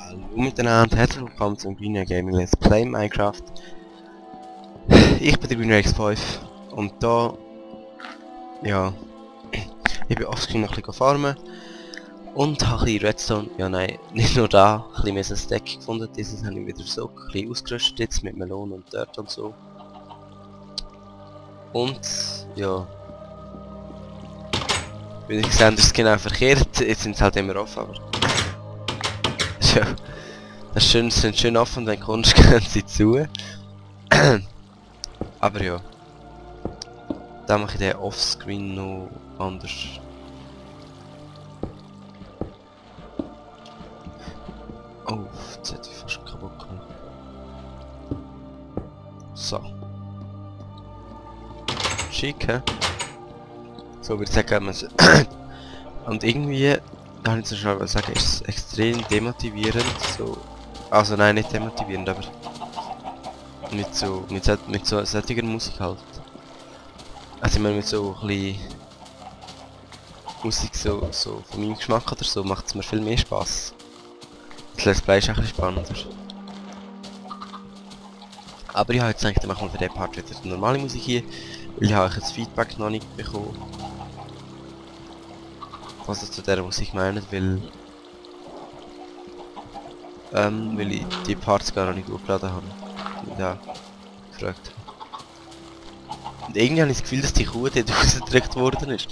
Hallo miteinander, herzlich willkommen zum Greener Gaming Let's Play Minecraft. Ich bin der Greener X5 und da, ja, ich bin offscreen noch ein bisschen farmen und habe ein bisschen Redstone, ja nein, nicht nur da, ein bisschen ein Stack gefunden. Dieses habe ich wieder so ein bisschen ausgerüstet jetzt mit Melonen und Dirt und so. Und, ja, wie ich gesehen, das ist genau verkehrt, jetzt sind es halt immer offen, aber ja. Das ist schön, sind schön offen, wenn du kommst, gehen sie zu. Aber ja. Da mache ich den offscreen noch anders. Oh, jetzt hätte ich fast kaputt gemacht. So. Schick, hä? So würde ich sagen, und irgendwie, kann ich so schnell sagen, ist es extrem demotivierend, so. Also nein, nicht demotivierend, aber mit so solcher Musik halt. Also ich meine, mit so ein bisschen Musik so von meinem Geschmack oder so macht es mir viel mehr Spaß. Das Let's Play ist auch ein bisschen spannender. Aber ich habe jetzt gedacht, dann machen wir für den Part wieder die normale Musik hier, weil ich habe jetzt Feedback noch nicht bekommen. Was ihr zu dieser Musik meint, weil ich die Parts gar noch nicht hochgeladen habe. Ja, gefragt. Und irgendwie habe ich das Gefühl, dass die Kuh dort rausgedrückt worden ist.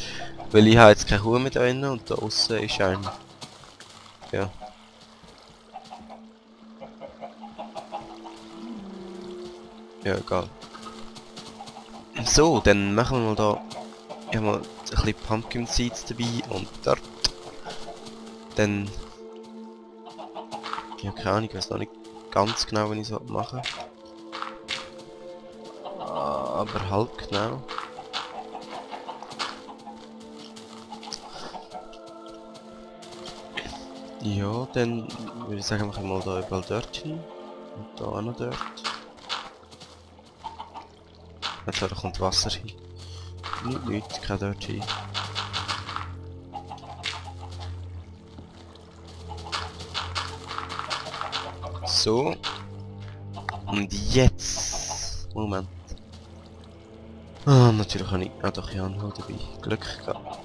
Weil ich habe jetzt keine Kuh mit drin und da außen ist ein... Ja. Ja, egal. So, dann machen wir mal da... Ich habe mal ein bisschen Pumpkin Seeds dabei und dort. Dann... Ja, keine Ahnung, ich weiß noch nicht ganz genau, was ich so mache. Aber halb genau. Ja, dann würde ich sagen, machen wir mal da überall Dirt hin. Und da auch noch Dirt. Jetzt da kommt Wasser hin. Nicht, kein Dirt hin. So. Und jetzt. Moment. Ah, natürlich habe ich... Ah doch, ja, noch dabei. Glück gehabt.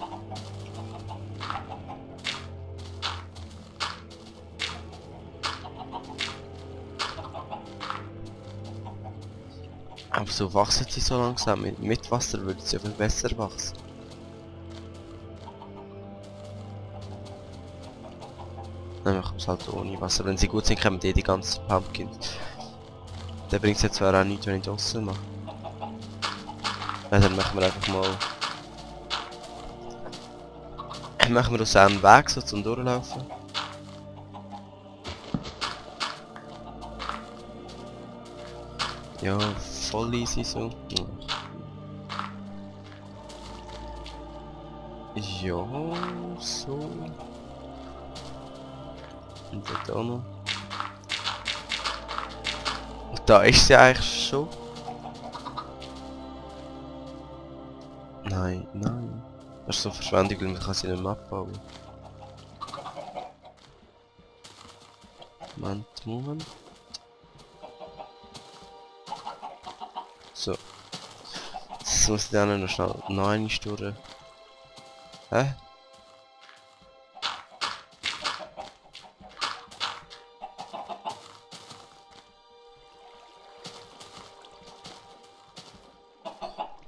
Aber so wachsen sie so langsam. Mit Wasser würde sie viel besser wachsen. Dann machen wir es halt ohne Wasser. Wenn sie gut sind, kommen die ganzen Pumpkins. Der bringt es jetzt zwar auch nicht, wenn ich draussen mache. Ja, dann machen wir einfach mal... Machen wir aus einem Weg so zum Durchlaufen. Ja, voll easy so. Ja, so. Und da noch. Und da ist sie eigentlich schon. Nein, nein. Das ist so Verschwendung, weil man kann sie nicht mehr abbauen. Moment. So. Jetzt muss ich dann noch schnell eine durch. Hä?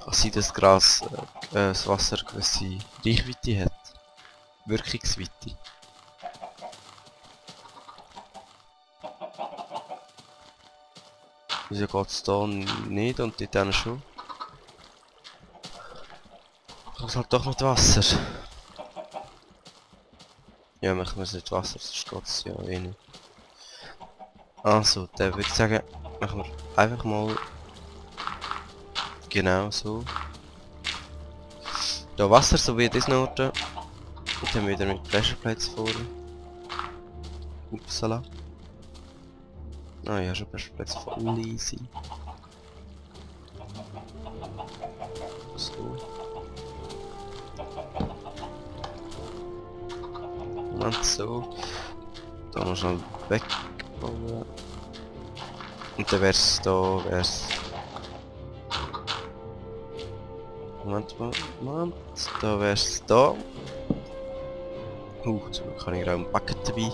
Kann sein, dass das Wasser gewisse Reichweite hat. Wirkungsweite. Wieso geht es da nicht und dort dann schon? Kommt halt doch mit Wasser. Ja, machen wir es mit Wasser, sonst geht es ja eh nicht. Also, dann würde ich sagen, machen wir einfach mal genau so. Da Wasser, so wie das Noten. Und dann wieder mit Pressure Plates vorne. Upsala. Ah ja, schon Pressure Plates voll easy. So. Moment, so. Da noch schnell wegbauen. Und dann wär's da, Moment, da wär's da. Zum Glück habe ich auch ein Bucket dabei.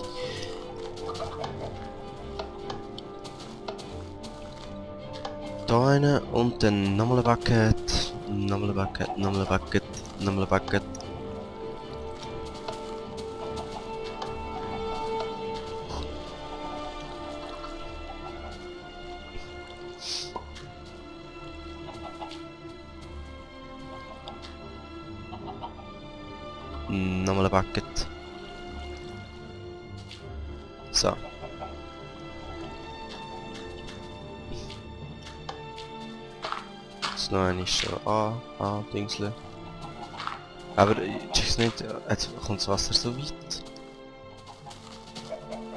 Da eine und dann nochmal ein Bucket. Nochmal ein Bucket, nochmal ein Bucket, nochmal ein Bucket. Nochmal ein Bucket. So. Jetzt noch eine schon Dingsle. Aber ich check's nicht, jetzt kommt das Wasser so weit,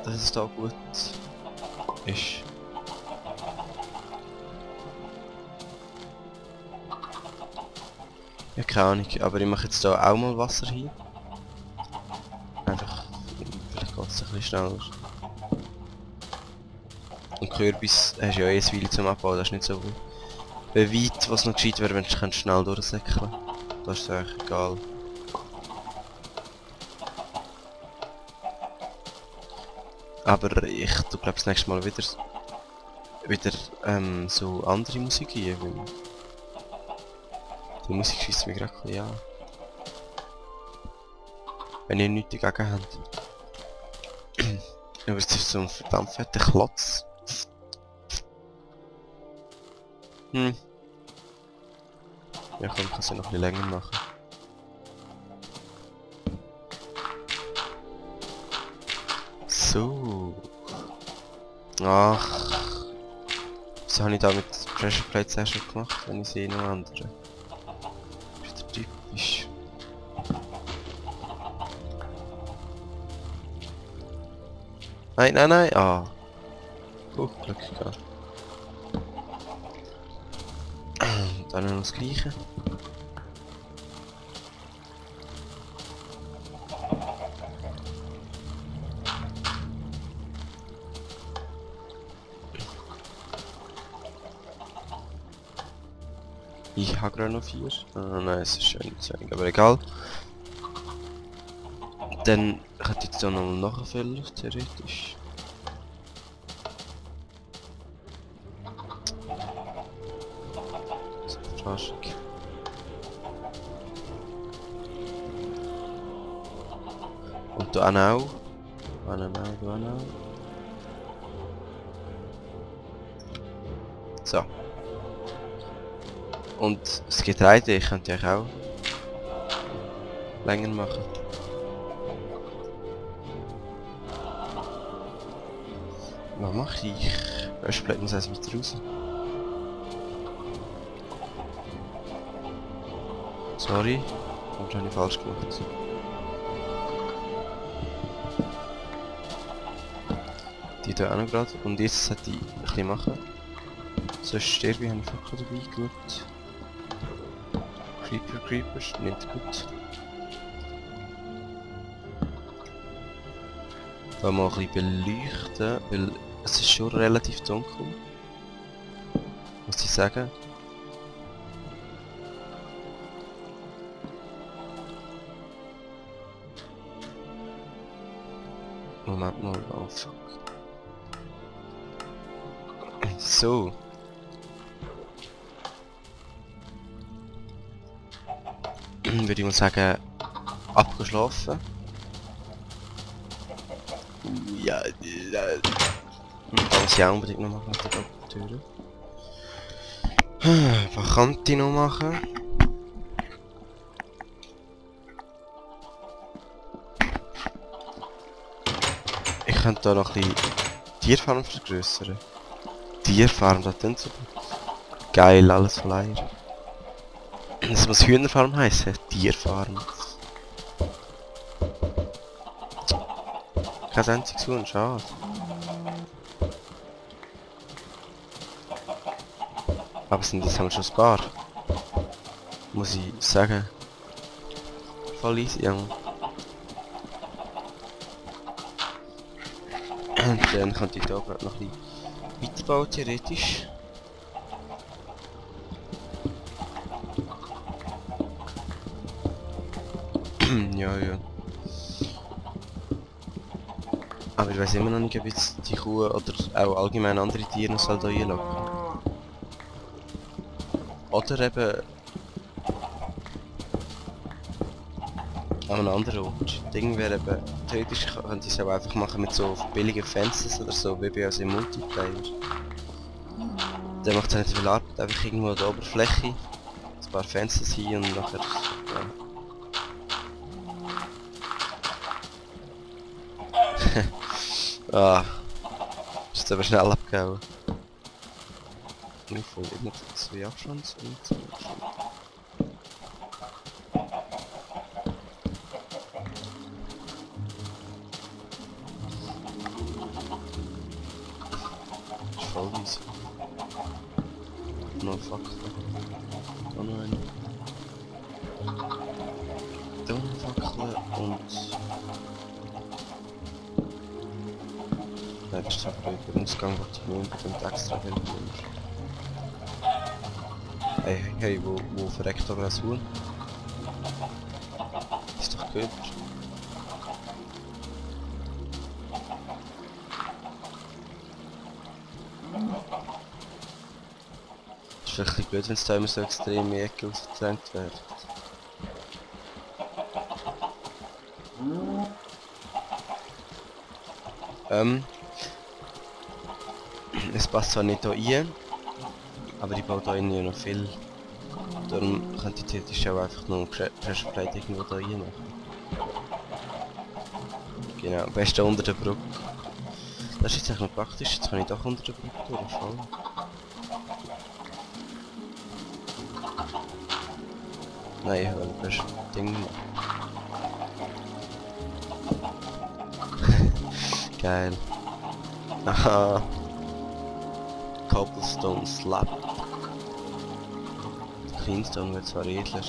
dass es da gut ist. Ja, keine Ahnung, aber ich mache jetzt da auch mal Wasser hin. Einfach, vielleicht geht es ein bisschen schneller. Und Kürbis hast du ja eh ein Weile zum Abbauen, das ist nicht so weit, was noch gescheit wäre, wenn du schnell durchsäckeln. Das ist eigentlich egal. Aber ich tu glaube das nächste Mal wieder so andere Musik hier, weil die Musik schießt mich gerade ein bisschen an. Wenn ihr nichts dagegen habt. Aber es ist so ein verdammt fetter Klotz. Ja komm, ich kann es ja noch ein bisschen länger machen. So. Ach. Wieso habe ich da mit Pressure Plates auch schon gemacht, wenn ich sehe noch andere? Das ist wieder typisch. Nein, nein, nein, Glück gehabt. Dann noch das Gleiche. Ich habe gerade noch 4. Nein, es ist schön zu wenig, aber egal. Dann könnte ich jetzt auch noch nachfüllen, theoretisch. So, Verarschung. Und da auch. Da auch. So. Und das Getreide, ich könnte ja auch länger machen. Was mache ich? Röstblatt muss erst weiter raus. Sorry, das habe ich falsch gemacht. Die da auch noch gerade. Und jetzt sollte ich ein bisschen machen. Sonst sterbe ich, habe ich Fackel dabei geschaut. Creepers, nicht gut. Da mal ein bisschen beleuchten, weil es ist schon relativ dunkel. Muss ich sagen. Moment mal, oh fuck. So. Würde ich mal sagen, abgeschlafen. Ja, muss ich auch unbedingt noch machen mit der Tür. Was kann ich noch machen? Ich könnte da noch ein bisschen Tierfarm vergrößern. Tierfarm, das klingt so geil, alles von Eier. Das muss Hühnerfarm heißen, Tierfarm. Kein einziges Huhn, schade. Aber sind das haben wir schon ein paar. Muss ich sagen. Voll easy, Junge. dann könnte ich da gerade noch ein bisschen weiterbauen, theoretisch. Ja, ja. Aber ich weiß immer noch nicht, ob jetzt die Kuh oder auch allgemein andere Tiere noch soll da einlocken. Oder eben an einem anderen Ort. Das Ding wäre eben, theoretisch könnte ich es auch einfach machen mit so billigen Fences oder so, wie bei uns im Multiplayer. Dann macht es nicht viel Arbeit, einfach irgendwo an der Oberfläche ein paar Fences hin und nachher, ja. Ah, ist jetzt aber schnell abgehauen. Ich voll immer 2 Abstands und 2 Abstand. Ist voll easy. Noch Fackel. Da noch eine. Da noch Fackel und... Nein, das ist einfach über den Ausgang, was ich nur unbedingt extra will. Hey, wo verreckt aber das Huhn? Ist doch gut. Ist vielleicht ein bisschen blöd, wenn es da immer so extrem in die Ecke ausgedrängt wird. Es passt zwar nicht hier rein, aber ich baue da innen noch viel. Darum könnte ich theoretisch auch einfach noch Pressure Plate irgendwo da rein machen. Genau, am besten unter der Brücke. Das ist jetzt eigentlich noch praktisch, jetzt kann ich doch unter der Brücke durchfallen. Nein, ich habe ein Pressure Ding machen. Geil. Aha. Cobblestone Slab. Cleanstone wird zwar edler.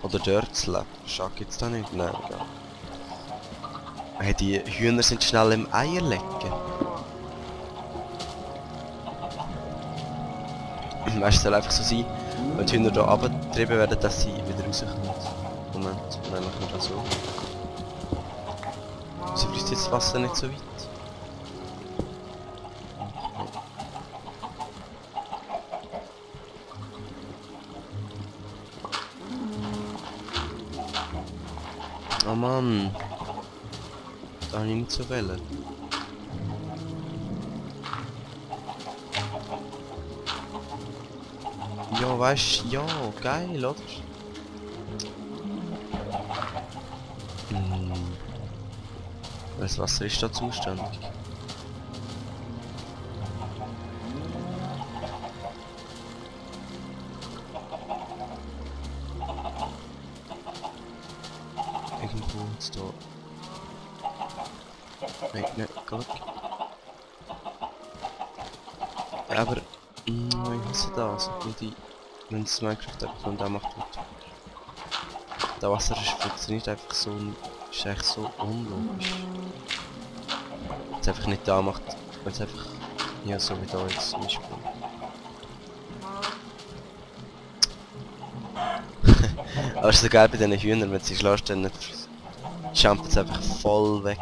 Oder Dirt Slab. Schack gibt's da nicht? Nein, egal. Hey, die Hühner sind schnell im Eier lecken. Weißt du, es soll einfach so sein, wenn die Hühner hier abgetrieben werden, dass sie wieder rauskommen. Moment, dann machen wir das so. Wieso fließt jetzt das Wasser nicht so weit? Oh Mann! Da habe ich nicht so wollen. Ja, weißt du, ja, geil, oder? Das Wasser ist da zuständig. Irgendwo ist da... Nein, nicht gut. Aber... ich hasse das, wenn es Minecraft einfach nur da macht wird. Das Wasser funktioniert einfach so... ist echt so unlogisch. Wenn es einfach nicht da macht, wenn es einfach... ja, so wie da jetzt zum Beispiel. Aber es ist so geil bei diesen Hühnern, wenn sie schlägst, dann jumpt es einfach voll weg.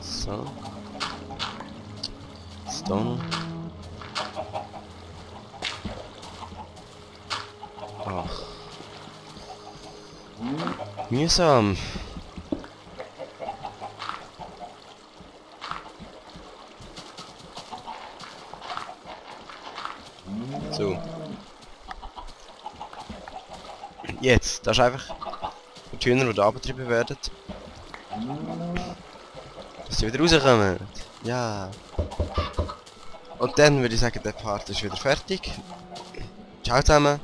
So. Stone. Ach. Mühsam. So. Jetzt, das ist einfach die Hühner, die da abgetrieben werden. Dass sie wieder rauskommen. Ja. Und dann würde ich sagen, der Part ist wieder fertig. Ciao zusammen.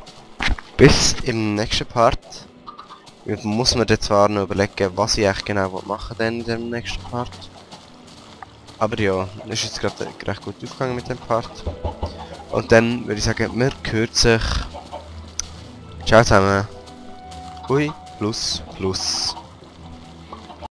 Bis im nächsten Part. Ich muss mir jetzt zwar noch überlegen, was ich eigentlich genau machen denn in dem nächsten Part. Aber ja, ist jetzt gerade recht gut aufgegangen mit dem Part. Und dann würde ich sagen, wir hören sich. Ciao zusammen. Hui, plus, plus.